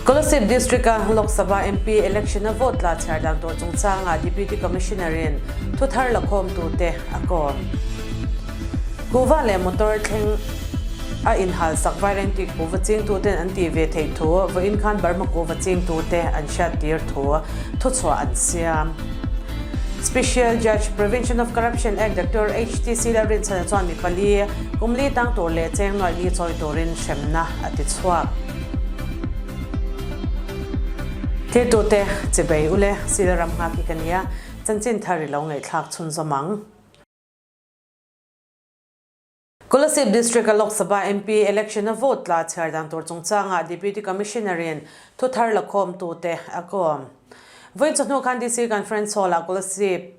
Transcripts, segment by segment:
Kolasib District-a Lok Sabha MP election-a vote tla chhiar dan tur chungchangah Deputy Commissioner-in thu thar la khawmtute a kawm. Kuhva leh motor thleng a inhal sak Vairengti kuhva chingtuten an tih ve theih thu vawiin khan Burma kuhva chingtute an hriattir thu thuchhuah an siam. Special Judge, Prevention of Corruption Act Doctor HTC Lalrinchhana chuan mi pali kum li tang tur leh cheng nuaih li chawi turin hremna a ti chhuak. Thiltute chibei ule sila ram nghak hi ka nia, chanchin thar i lo ngaihthlak chhunzawm ang. Kolasib District-a Lok Sabha MP election-a vote tla chhiar dan tur chungchangah Deputy Commissioner-in thu thar la khawmtute a kawm. Vawiin chawhnu khan DC Conference Hall-ah Kolasib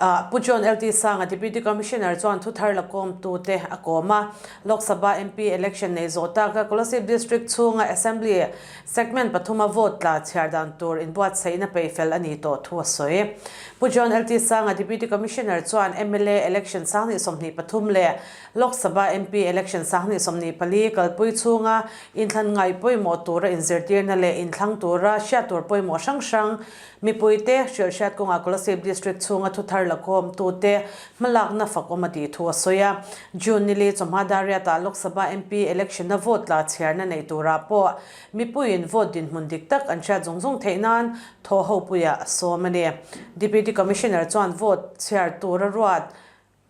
ah Pu John LT Sanga Deputy Commissioner chuan thu thar la khawmtute a kawm a. Lok Sabha MP election nei zawh taka Kolasib District chhunga Assembly Segment pathuma vote tla chhiar dan tur inbuatsaihna peihfel a ni tawh thu a sawi. Pu John LT Sanga Deputy Commissioner chuan mla election 2023 leh Lok Sabha MP election 2024 kalpui chhunga inthlan ngai pawimawh tura inzirtirna leh inthlang tura hriat tur pawimawh hrang hrang mipuite hrilhhriat kawngah Kolasib District chhunga thuthar lakhawmtute hmalakna fakawm a tih thu a sawi a. June nili chawhma Dariatah Lok Sabha MP election-a vote tla chhiarna neih turah pawh mipuiin vote dinhmun dik tak an hriat zung zung theih nan thaw hopuiah a sawm a ni. Deputy Commissioner chuan vote chhiar tura ruat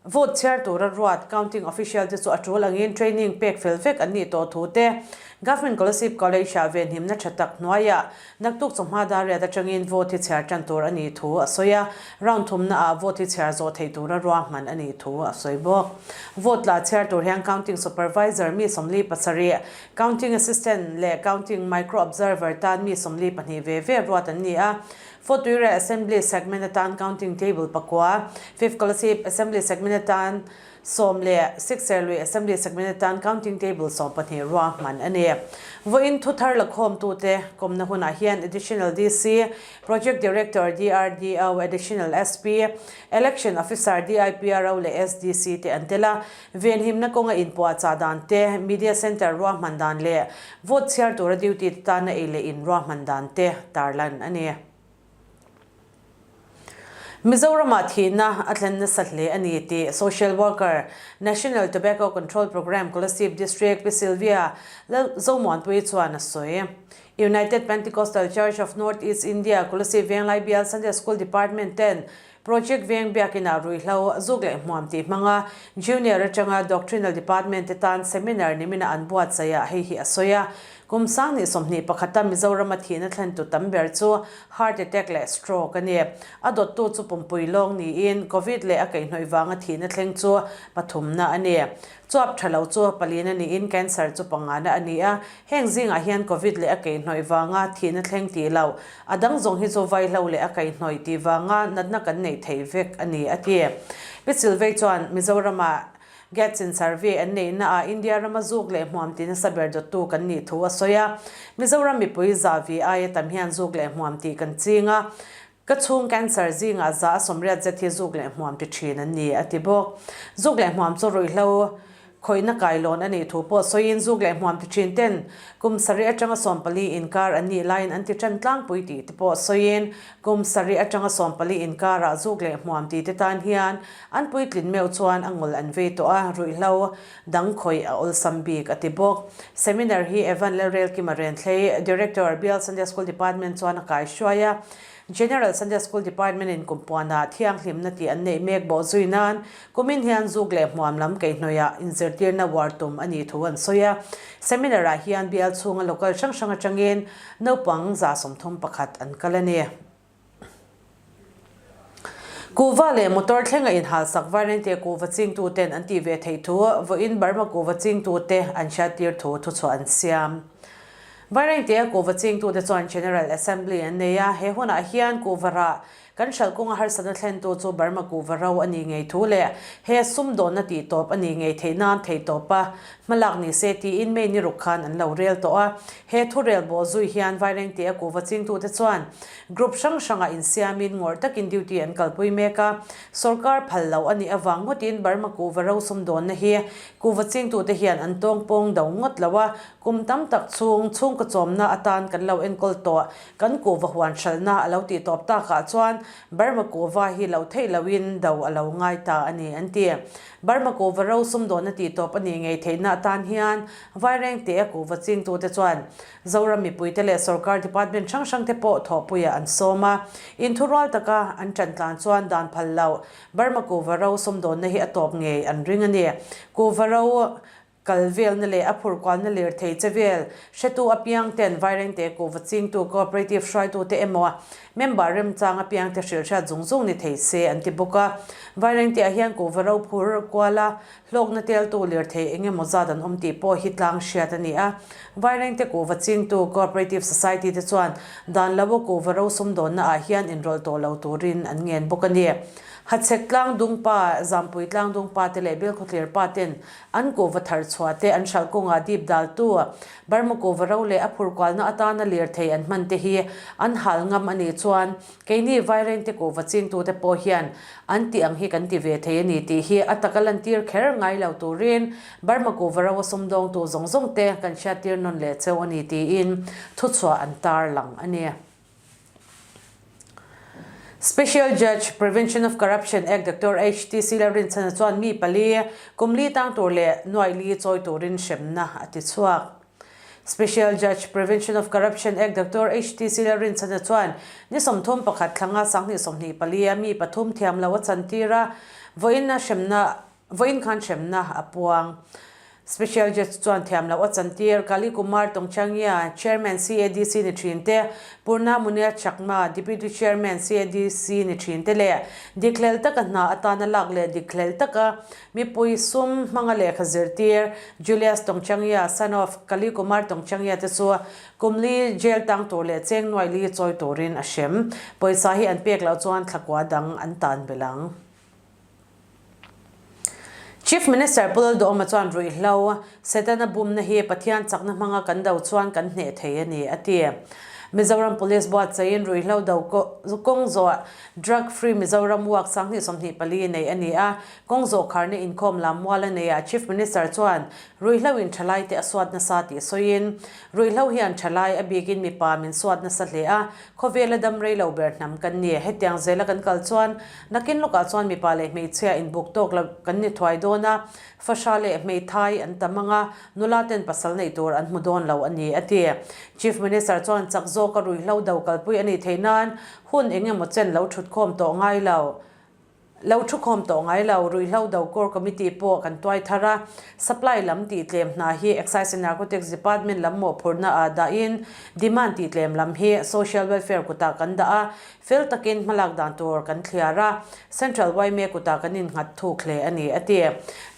Vote chhiar tura ruat counting official te chu a tul angin training pek fel vek an nih tawh thu te Government Kolasib College-ah venhimna tha tak hnuaiah naktuk chawhma Dariat atangin vote hi chhiar tan tur a nih thu a sawi a, round thumna ah vote hi chhiar zawh theih tura ruahman a nih thu a sawi bawk. Vote tla chhiar tur hian counting supervisor mi 47, counting assistant leh counting micro observer tan mi 42 ve ve ruat an ni a. Fotuire Assembly segment atan counting table pakua, Fifth Kolasib Assembly segment atan 16 Serlui Assembly segment atan counting table 12 ruahman a ni. Vawiin thu thar la khawmtute kawmna hunah hian Additional DC, Project Director DRDO, Additional SP, Election Officer DIPRO leh SDC te an tel a. Venhimna kawnga inpuahchah dan te, Media Centre ruahman dan leh vote chhiar tura duty te tana ei leh in ruahman dan te tarlan a ni. Mizoramah thihna a thlen nasa hle a ni tih Social Worker, National Tobacco Control Programme Kolasib District Pi Sylvia Zomuanpui chuan a sawi. United Pentecostal Church of North East India Kolasib Venglai Bial Sunday School Department ten Project veng biakinah ruihhlo zuk leh hmuam tih hmanga Junior atanga Doctrinal Department te tan seminar nimina an buatsaih ah hei hi a sawi a. Kum 2021 a Mizorama thihna thlentu tam ber chu heart attack leh stroke a ni. A dawttu chu pumpui lawng niin Covid leh a kaihhnawih vanga thihna thleng chu pathumna a ni. Chuap tha lo chu palina niin cancer chu pangana a ni a. Heng zingah hian Covid leh a kaihhnawih vanga thihna thleng tih loh A dang zawng hi chu vaihlo leh a kaihhnawih tih vanga natna kan neih theih vek a ni, a ti. Pi Silvei chuan Mizoramah Gats in survey an neihna ah India rama zuk leh hmuam ti nasa ber dawttu kan nih thu a sawi a. Mizoram mipui zavi aia tam hian zuk leh hmuam tih kan ching a, ka chhung cancer zingah za a sawmriat zet hi zuk leh hmuam ti thin an ni, a ti bawk. Zuk leh hmuam chu ruihhlo Khawihna kailawn a nih thu pawh sawiin zuk leh hmuam ti thin ten kum sarih atanga 14 inkar an nih laiin an ti tan tlangpui tih te pawh sawiin kum sarih atanga 14 inkarah zuk leh hmuam ti te tan hian an puitlin meuh chuan a ngul an vei tawh a, ruihhlo dang khawih a awlsam bik a ti bawk. Seminar hi Evan Lalrelkima Renthlei, Director, Bial Sunday School Department chuan a kaihruai a. General Sunday School Department in kumpuanah thianghlimna tih an neih mek bawh zui nan kumin hian zuk leh hmuam lam keihnawihah inzirtirna uar tum a nih thu an sawi a. Seminar ah hian bial chhunga local hrang hrang atangin naupang 31 an kal a ni. Kuhva leh motor thlenga inhalsak Vairengte kuhva chingtuten an tih ve theih thu vawiin Burma kuhva chingtute an hriattir thu thuchhuah an siam. Vairengte kuhva chingtute chuan General Assembly an nei a, he hunah hian kuhva rah. Kan hralh kawnga harsatna thlentu chu Burma kuhva ro a nih ngei thu leh he sumdawnna tihtawp a nih ngei theih nan theihtawpa hmalak ni se tiin May ni ruk khan an lo rel tawh a. He thurel bawh zui hian Vairengte a kuhva chingtute chuan group hrang hrangah insiamin ngawrh takin duty an kalpui mek a. Sorkar phal loh a nih avang ngawtin Burma kuhva ro sumdawnna hi kuhva chingtute hian an tawngpawng do ngawt lo a, kum tam tak chhung chhungkaw chawmna atan kan lo enkawl tawh. Kan kuhva huan hralhna a lo tih tawp takah chuan Burma kuhva hi lo theih loin do a lo ngai ta a ni, an ti. Burma kuhva ro sumdawnna tih tawp a nih ngei theihna atan hian Vairengte a kuhva chingtute chuan Zoram mipuite leh sorkar department hrang hrangte pawh thawhpuiah an sawm a. Inthurual taka an ṭan tlan chuan dan phal loh Burma kuhva ro sumdawnna hi a tawp ngei an ring a ni. Kuhva ro Kal velna leh a phur kualna lirthei che vel hretu apiang ten Vairengte kuhva chingtu cooperative hruaitute emaw member remchang apiang te hrilh hriat zung zung ni thei se an ti bawk a. Vairengte ah hian kuhva ro phur kuala hlawkna teltu lirthei eng emaw zat an awm tih pawh hi tlang hriat a ni a. Vairengte kuhva chingtu cooperative society te chuan dan lo a kuhva ro sumdawnna ah hian inrawlh tawh lo turin an ngen bawk a ni. Hachhek tlang dungpa, Zampui tlang dungpa te leh Bilkhawthlir pa ten An kuhva thar chhuah te, an hralh kawngah dip daltu, Burma kuhva ro leh a phur kualna atana lirthei an hman te hi an hal ngam a nih chuan keini Vairengte kuhva chingtute pawh hian an tih ang hi kan ti ve thei a ni tih hi a taka lantir kher ngai lo turin Burma kuhva ro a sumdawngtu zawng zawng te kan hriattir nawn leh cheu a ni tiin thuchhuah an tarlang a ni. Special Judge, Prevention of Corruption Act Doctor HTC Lalrinchhana chuan mi pali, kum li tang tur leh nuaih li chawi turin hremna a ti chhuak. Special Judge, Prevention of Corruption Act Doctor HTC Lalrinchhana chuan ni 31 thlanga 2024 a mi pathum thiam lo a chantir a, vawiin a hremna Vawiin khan hremna a puang. Special Judge chuan thiam loh a chantir Kali Kumar Tongchangia, Chairman CADC ni thin te, Purna Munir Chakma, Deputy Chairman CADC ni thin te leh dikhlel taka hna atana lak leh dikhlel taka mipui sum hmanga lehkha zirtir Julius Tongchangia, son of Kali Kumar Tongchangia te chu kum li jail tang tur leh cheng nuai li chawi turin a hrem. Pawisa hi an pek loh chuan thlakua dang an tan belh ang. Chief Minister Pu Lalduhawma chuan ruihhlo, Setana bumna hi Pathian chakna hmanga kan do chuan kan hneh thei a ni, a ti. Mizoram Police buatsaihin ruihhlo do kawng zawh Drug Free Mizoram Walk 2024 nei a ni a, kawng zawh kharna inkhawm lam mual a nei a, Chief Minister chuan ruihhlo in thalai te a suat nasa tih sawiin, ruihhlo hian thalai a bikin mipa min suat nasa hle a, Khawvela dam rei lo ber hnam kan ni. Hetiang zela kan kal chuan nakin lawkah chuan mipa leh hmeichhia inbuk tawk lo kan ni thuai dawn a, fahra leh hmeithai an tam ang a, nula ten pasal neih tur an hmu dawn lo a ni, a ti. Chief Minister chuan chak zawka ruihhlo do kalpui a nih theih nan hun eng emaw chen lo thutkhawm tawh ngai lo. Lo thukhawm tawh ngai lo, ruihhlo do core committee pawh kan tuai thar a, supply lam tih tlem hna hi Excise and Narcotics Department lam mawhphurhna ah dahin demand tih tlem lam hi Social Welfare kutah kan dah a, fel takin hmalak dan tur kan thliar a, Central yma kutah kan innghat thuk hle a ni, a ti.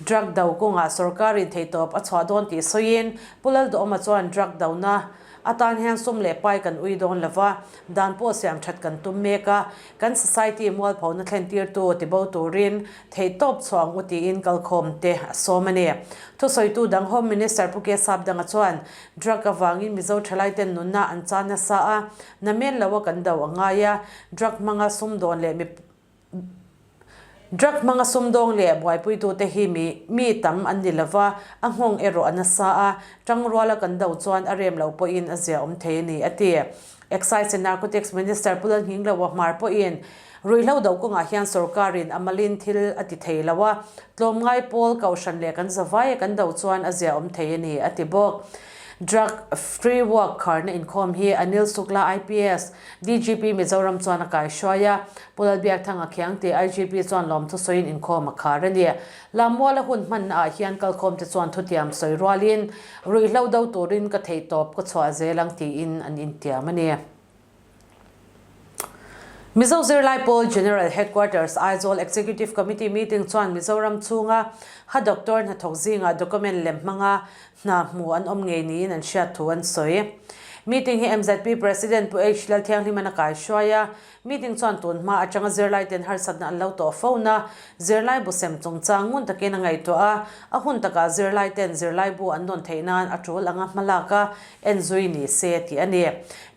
Drug do kawngah sorkarin theihtawp a chhuah dawn tih sawiin Pu Lalduhawma chuan drug dona atan hian sum leh pai kan ui dawn lova, dan pawh siam that kan tum mek a, Kan society mualphona thlentirtu tibo turin theihtawp chhuah ang u tiin kalkhawm te a sawm a ni. Thusawitu dang Home Minister Pu Ke Sapdanga chuan drug avangin Mizo thalaiten nunna an chan nasa a, namen loa kan do a ngai a, drug hmanga sumdawn leh mi drug hmanga sumdawng leh buaipuitute hi mi mi tam an ni lova, a nghawng erawh a nasa a, tangruala kan do chuan a rem lo pawhin a zia awm thei a ni, a ti. Excise and Narcotics Minister Pu Lalhngingloa Hmar pawhin ruihhlo do kawngah hian sorkarin a malin thil a ti thei lo a, tlawmngai pawl kohhran leh kan zavai a kan do chuan a zia awm thei a ni, a ti bawk. Drug Free Walk kharna inkhawm hi Anil Sukla IPS, DGP Mizoram chuan a kaihruai a, Pu Lalbiakthanga Khiangte IGP chuan lawmthu sawiin inkhawm a khar a ni. Lammuala hun hmanna ah hian kalkhawmte chuan thutiam sawi rualin Ruihhlo do turin ka theihtawp ka chhuah zel ang tiin an intiam a ni. Mizo Zirlai Pawl General Headquarters Aizawl Executive Committee meeting chuan Mizoram chhunga ha doctor hnathawk zingah document lem hmanga hna hmu an awm ngei niin an hriat thu an sawi. Meeting hi mzp President Pu H Lalthianghliman a kaihruai a, meeting chuan tun hma atanga zirlai ten harsatna an lo tawh fo na, zirlai bu sem chungchang ngun takin a ngaihtuah a, a hun takah zirlai ten zirlai bu an dawn theih nan a tul anga hmalak a enzui ni se tih a ni.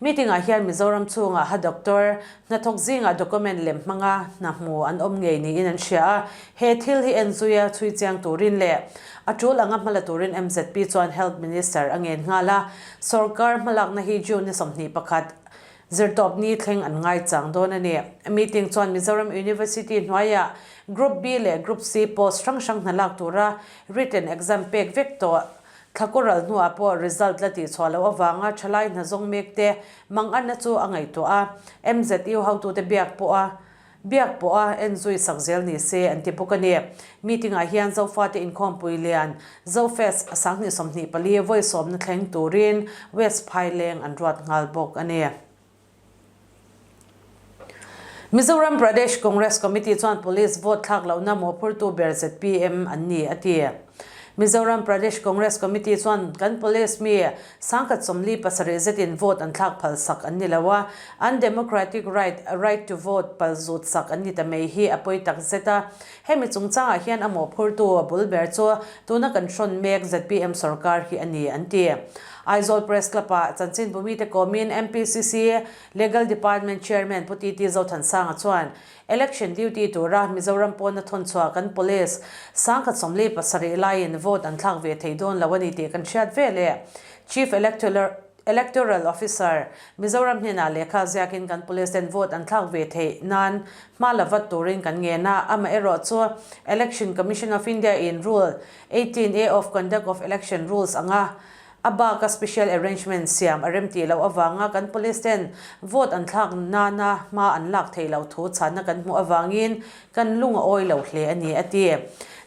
Meeting ah hian Mizoram chhungah ha doctor hnathawk zingah document lem hmanga hna hmu an awm ngei niin an hria a, he thil hi enzuia chhui chiang turin leh a tul anga hmala turin mzp chuan Health Minister a ngen nghal a. Sorkar hmalakna hi June ni 21 zirtawp ni thleng an ngaichang dawn a ni. Meeting chuan Mizoram University hnuaiah Group B leh Group C post hrang hrang hna lak tura written exam pek vek tawh thlakural hnuah pawh result la tihchhuah loh avanga thalai hna zawng mek te manganna chu a ngaihtuah a, MZU hotute biak pawh a Biak pawh a en zui sak zel ni se an ti bawk a ni. Meeting ah hian Zofate inkhawmpui lian Zofest 2024 vawi sawmna thleng turin West Phaileng an ruat nghal bawk a ni. Mizoram Pradesh Congress Committee chuan Police vote thlak lohna mawhphurtu ber zpm an ni a ti. Mizoram Pradesh Congress Committee chuan kan Police mi 1047 zetin vote an thlak phal sak an ni lo a, an democratic right, right to vote, pal zut sak an ni ta mai hi a pawi tak zet a. Hemi chungchangah hian a mawhphurtu bul ber chu tuna kan hrawn mek zpm sorkar hi a ni an ti. Aizawl Press Club-ah chanchinbu mite kawmin MPCC Legal Department Chairman Pu TT Zothansanga chuan Election duty tura Mizoram pawna thawnchhuah kan Police 1047 laiin vote an thlak ve thei dawn lo a ni tih kan hriat ve leh Chief Electoral Officer Mizoram hnenah lehkha ziakin kan Police ten vote an thlak ve theih nan hma la vat turin kan ngen a, amaherawh chu Election Commission of India in Rule 18 A of Conduct of Election Rules anga A baka special arrangement siam a rem tih loh avanga kan police ten vote an thlak nana hma an lak theih loh thu chhanna kan hmuh avangin kan lung a awi lo hle a ni, a ti.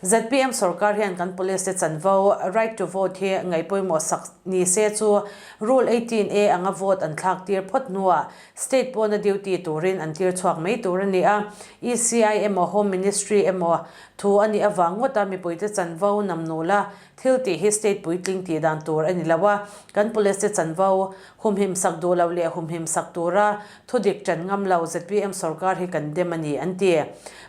Zpm sorkar hian kan police te chanvo, right to vote, hi ngaihpawimawh sak ni se chu Rule 18 A anga vote an thlak tir phawt hnuah state pawna duty turin an tir chhuak mai tur a ni a. ECI emaw Home Ministry emaw thu a nih avang ngawta mipuite chanvo namnula Thil tih hi state puitling tih dan tur a ni lo a, kan police te chanvo humhim sak duh lo leh humhim sak tura thudik ṭan ngam lo zpm sorkar hi kan dem a ni, an ti.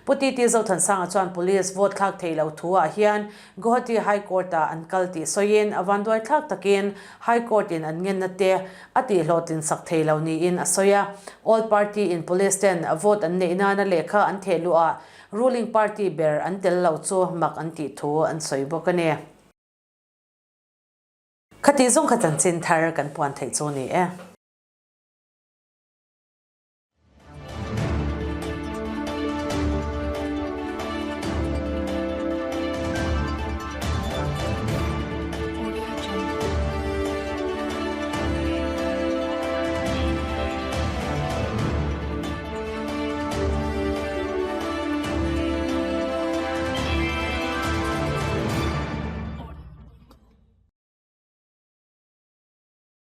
Pu TT Zothansanga chuan police vote thlak thei lo thu ah hian Guwahati High Court ah an kal tih sawiin a vanduai thlak takin High Court in an ngenna te a tihhlawhtlin sak thei lo niin a sawi a. All party in police ten vote an neih nana lehkha an theh luh ah Ruling party ber an tel lo chu mak an tih thu an sawi bawk a ni. Khati zawng kha chanchin thar kan puan theih chu ni e.